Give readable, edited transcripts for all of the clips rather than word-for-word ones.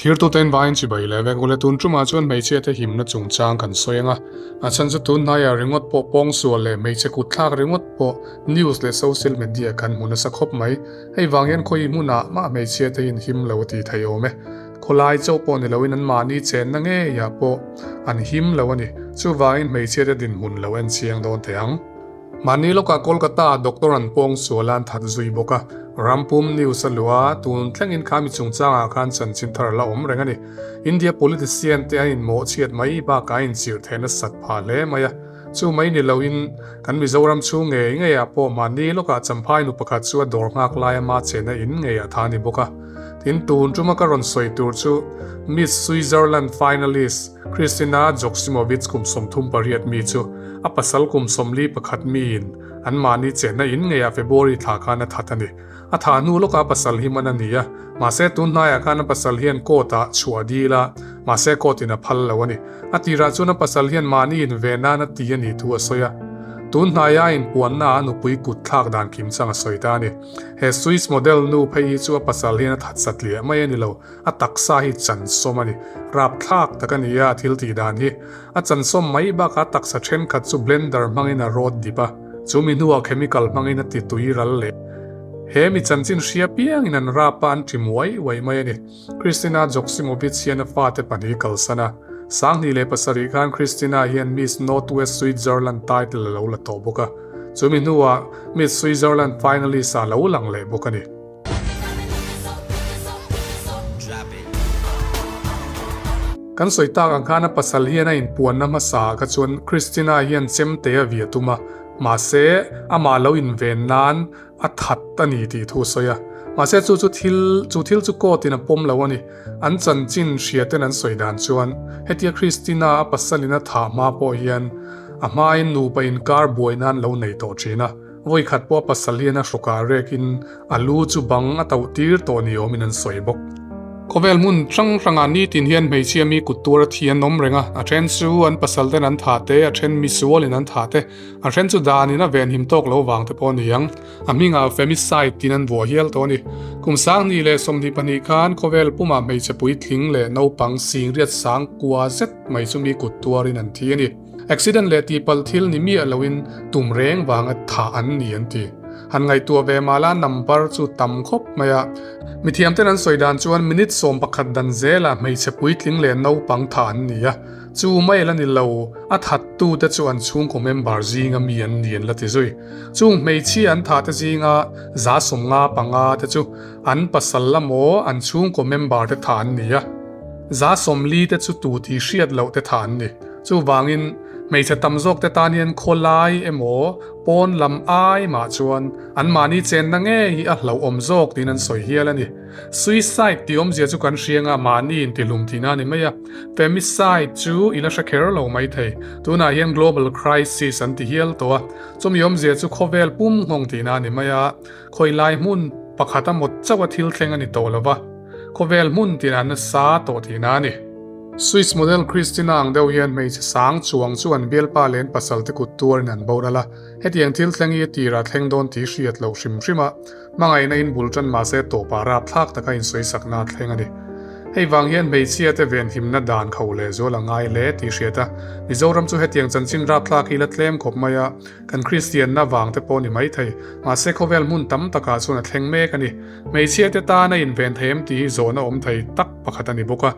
Thirtute in vaiin chibai leh vek ule tun tumah chuan hmeichhia te himna chungchang kan sawi ang a, a chhan chu tun hnaiah ringawt pawh pawngsual leh hmeichhe kutthlak ringawt pawh news leh social media kan hmu nasa khawp mai. Hei vang hian khawi hmunah mah hmeichhia te in him lo a tih theih awm e. Khawlai chauh pawh ni loin an mahni chenna ngeiah pawh an him lo a ni. Chuvangin hmeichhia te dinhmun lo en chiang dawn teh ang. Mahni lawkah Kolkata ah doctor an pawng sual a an that zui bawk a, Rampum news a luh a, tun thlengin kha mi chungchangah khan chanchin thar a la awm reng a ni. India politician te an inmawhchhiat mai bakah a inchirh theih nasat phah hle mai a, chu mai ni loin kan Mizoram chhung ngei ngeiah pawh mahni lawkah Champhai nu pakhat chu a dawr nghak lai ama chena in ngeiah tha a ni bawk a. Tin, tun tuma ka rawn sawi tur chu Miss Switzerland finalist Kristina Joksimovic kum 38 mi chu a pasal kum 41 miin anmahni chenna in ngeiah February thla khan a that a ni. A thah hnu lawkah a pasal hi man a ni a, mahse tun hnaiah khan a pasal hian court ah chhuah a dil a, mahse court in a phal lo a ni. A tirah chuan a pasal hian mahni inve nan a ti a nih thu a sawi a. Tun hnaia a inpuanna ah a nupui kut thlak dan kim chang a sawi ta a ni. He Swiss model nu phei hi chu a pasal hian a that satliah mai a ni lo. A taksa hi chansawm a ni. Rapthlak tak a ni a, a thil tih dan hi. A chansawm mai bakah a taksa thenkhat chu blender hmangin a rawt dip a, chu mi hnuah chemical hmangin a ti tui ral leh. He mi chanchin hria piangin an rap a, an ti muai uai mai a ni. Kristina Joksimovic hian a fate pahnih kalsan a. 2007 khan Kristina hian Miss North West Switzerland title a lo la tawh bawk a, chu mi hnuah Miss Switzerland finalist ah a lo lang leh bawk a ni. Kan sawi tak ang khan a pasal hian a inpuanna hmasa ah kha chuan Christina hian chemte a via tum a, mahse amah lo inven nan a that a ni tih thu a sawi a. Mahse chu chu thil chu thil chu court in a pawm lo a ni. An chanchin hria ten an sawi dan chuan hetia Christina a pasalin a thah hma pawh hian a hmain nupa inkar buai nan lo nei tawh thin a. Vawi khat pawh a pasal hian a hrawkah rekin a lu chu bang a tauh tir tawh ni awmin an sawi bawk. Khawvel hmun hrang hrangah nitin hian hmeichhia mi kut tuar a thi an awm reng a, a then chu an pasal ten an thah te, a then misualin an thah te, a then chu danin a venhim tawk lo vang te pawh a ni ang. A hmingah femicide tiin an vuah hial tawh a ni. Kum 2022 khan khawvel pumah hmeichhe puitling leh naupang singriat sang kua zet mai chu mi kut tuarin an thi a ni. Accident leh tihpalh thil ni miah loin tum reng vanga thah an ni an ti. Han ngaihtuah ve mah la number chu tam khawp mai a. Mithiam ten an sawi dan chuan minute 11 dan zela hmeichhe puitling leh naupang thah an ni a, chu mai la ni lo, a thattu te chu an chhungkaw member zinga mi an ni an la ti zui. Chung hmeichhia an thah te zinga 55 te chu an pasal emaw an chhungkaw member te thah an ni a, 40 te chu tu tih hriat loh te thah an ni. Chuvangin, hmeichhe tam zawkte tan hian khawlai emaw pawn lam ai mah chuan anmahni chenna ngei hi a hlauhawm zawk tiin an sawi hial a ni. Suicide tih awmzia chu kan hria anga mahni intihlum tihna a ni mai a, femicide chu i la hre kher lo mai thei. Tunah hian global crisis an ti hial tawh a, chumi awmzia chu khawvel pum nghawng tihna a ni mai a, khawilai hmun pakhata mawt chauha thil thleng a ni tawh lo va, khawvel hmun tinah nasa tawh tihna a ni. Swiss model Christina ang deuh hian hmeichhe sang chuang chu an bialpa leh an pasal te kut tuarin an boral a, hetiang thil thleng hi a tirah thleng dawn tih hriat loh hrim hrim a, hmangaihna in bul tan mahse tawpah rapthlak taka insawisakna a thleng a ni. Hei vang hian hmeichhia te venhimna dan kho leh zual a ngai hle tih hriat a, Mizoram chu hetiang chanchin rapthlak hi la tlem khawp mai a, kan Kristianna vang te pawh ni maithei, mahse khawvel hmun tam takah chuan a thleng mek a ni. Hmeichhia te tan a inven thei em tih hi zawhna awm thei tak pakhat a ni bawk a.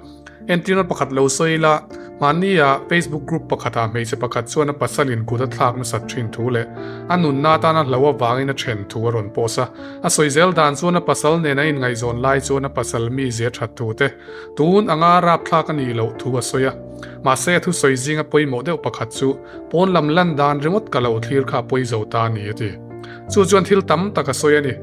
Entirna pakhat lo sawi ila, mahnia Facebook group pakhatah hmeichhe pakhat chuan a pasalin kut a thlak nasat thin thu leh a nunna atana hlo avangin a then thu a rawn post a. A sawi zel dan chuan a pasal nen a inngaihzawn lai chuan a pasal mizia that thu te tun anga rapthlak a nih loh thu a sawi a. Mahse a thusawi zinga pawimawh deuh pakhat chu pawn lam lan dan ringawt ka lo thlir kha a pawi zo ta a ni a ti. Chu chuan thil tam tak a sawi a ni.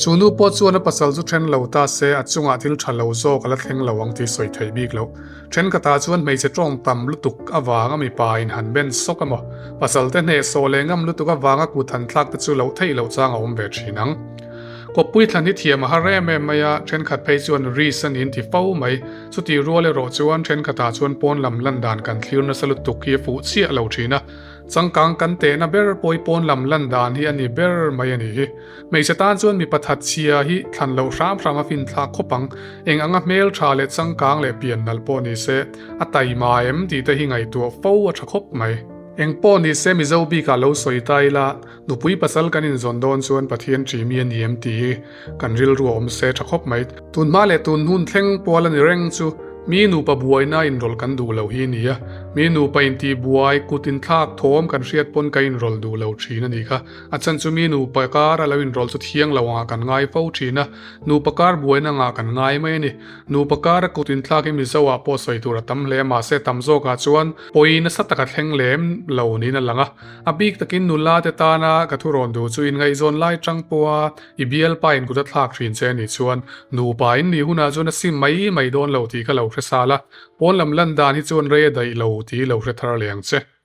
Chu nu pawh chuan a pasal chu then lo ta se a chungah thil tha lo zawk a la thleng lo ang tih sawi theih bik loh. Thenkhatah chuan hmeichhe tawng tam lutuk avanga mipa in han ben sawk emaw, pasal te hnehsawh leh ngam lutuk avanga kut han thlak te chu loh theih loh chang a awm ve thin ang. Kawppui thlan hi thiam a har em em mai a, thenkhat phei chuan risk a niin ti fo mai. Chutih rual erawh chuan thenkhatah chuan pawn lam lan dan kan thlir nasa lutuk hi a fuh chiah lo thin a. Changkang kan tehna ber pawi pawn lam lan dan hi a ni ber mai a nih hi. Hmeichhe tan chuan mipa thatchhia hi thlan loh hram hram a finthlak khawp ang. Eng anga hmel tha leh changkang leh pian nalh pawh ni se, a taima em tih te hi ngaihtuah fo a tha khawp mai. Eng pawh ni se Mizo bikah lo sawi ta ila, nupui pasal kan inzawn dawn chuan Pathian ṭimi a ni em tih hi kan rilru a awm se tha khawp mai. Tun hma leh tun hun thleng pual a ni reng chu mi nupa buaina inrawlh kan duh loh hi a ni a, mi nupa intih buai kut inthlak thawm kan hriat pawn ka inrawlh duh lo thin a nih kha. A chhan chu mi nupa kar a lo inrawlh chu thiang lo angah kan ngai fo thin a, nupa kar buaina angah kan ngai mai a ni. Nupa kar a kut inthlak hi Mizo ah pawh sawi tur a tam hle a, mahse tam zawkah chuan pawi nasa taka thleng lem lo niin a lang a. A bik takin nula te tana ka thurawn duh chu inngaihzawn lai tang pawha I bialpa in kut a thlak thin che anih chuan nupa in nih hunah chuan a sim mai mai dawn lo tih ka lo hre sal a, pawn lam lan dan hi chuan rei a daih lo tih i lo hre thar leh ang che.